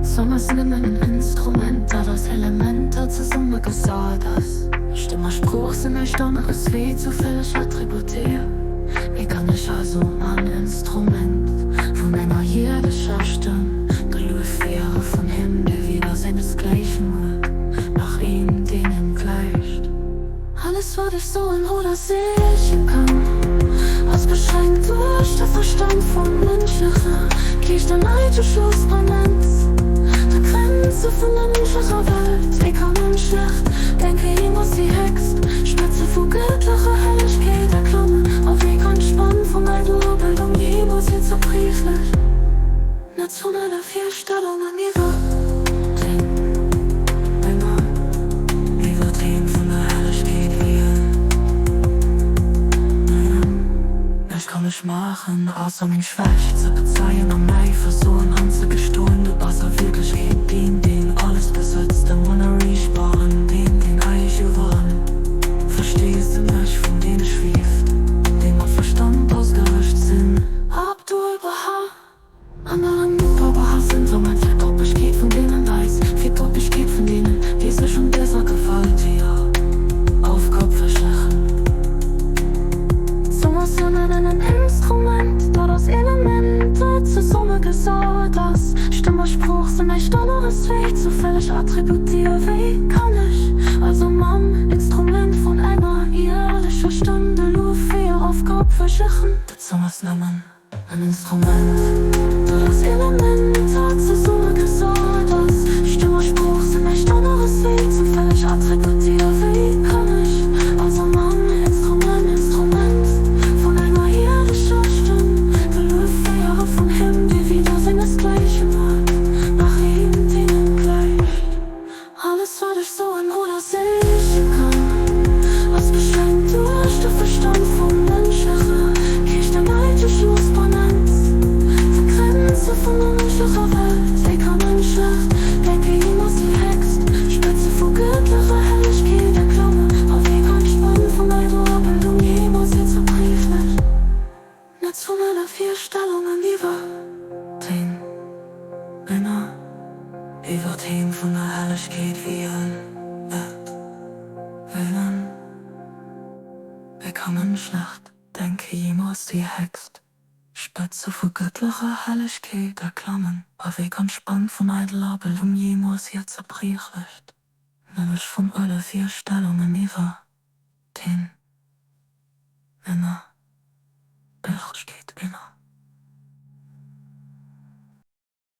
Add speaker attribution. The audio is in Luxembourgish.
Speaker 1: Song ass nëmmen en Instrument, dat aus Elementer zesummegesat ass. Stëmm a Sprooch sinn näischt aneres wéi zoufälleg Attributer. Wéi kann ech also mam Instrument vun enger ierdescher Stëmm gelueft wiere vun him, dee weder sengesgläichen huet, nach een, deen him gläicht? Alles wat ech soen oder siche kann, ass beschränkt duerch de Verstand vum mënschleche Geescht an eidel Schlusspanenz der Grenze vun der mënschlecher Welt. Wéi kann en schlecht denke jeemools déi héchst Spëtze vu gëttlecher Hellegkeet erklammen? A wéi kann d'Spann vun eideler Bildung jeemools hir zerbriechlech Netz vun alle Virstellungen iwwer den Ëmmer iwwer d'Theem vun der Hellegkeet wien? Näischt kann ech maachen, ausser meng Schwächt ze bezeien a mäi Versoen anzegestoen. Du bass a Wierklechkeet deen, deen alles besëtzt, den Unerreechbaren, deen, deen eig iwwerall Versteesdemech vun deene schwieft, déi mat Verstand ausgerëscht sinn. Abdu'l-Bahá. Aneren Bauer sinn soumat fir d'Doppegkeet vun deenen eis, fir d'Doppegkeet vun deenen, déi sech un dëser gewalteger Aufgab verschachen. D'Sommersonnen en en Instrument, dat aus Elementer zesummegesat ass. Stëmm a Sprooch sinn näischt aneres wéi zoufälleg Attributer. Wéi kann ech also mam Instrument vun enger ierdescher Stëmm de Luef fir Aufgab verschachen? Dat Sommersnammen. En Instrument, dat aus Elementer zesummegesat ass. Stëmm a Sprooch sinn näischt aneres wéi zoufälleg Attributer. Wéi kann ech also mam Instrument, Instrument vun enger ierdescher Stëmm, de Luef féiere vun him, dee weder sengesgläichen huet, nach een, deen him gläicht? Alles wat ech soen oder siche kann, ass beschränkt duerch de Verstand vum mënschleche Geescht, eng eidel Schlusspanenz, d'Grenze vun der mënschlecher Welt. Wéi kann en schlecht denke jeemools déi héchst Spëtze vu gëttlecher Hellegkeet erklammen? A wéi kann d'Spann vun eideler Bildung jeemools hir zerbriechlech Netz vun alle Virstellungen iwwer den Ënner iwwer d'Heem vun der Hellegkeet wien et wëllen? Wéi kann en schlecht denke jeemools déi héchst Spëtze vu gëttlecher Hellegkeet erklammen? A wéi kann d'Spann vun eideler Bildung jeemools hir zerbriechlecht Mëllech vun alle Virstellungen iwwer den.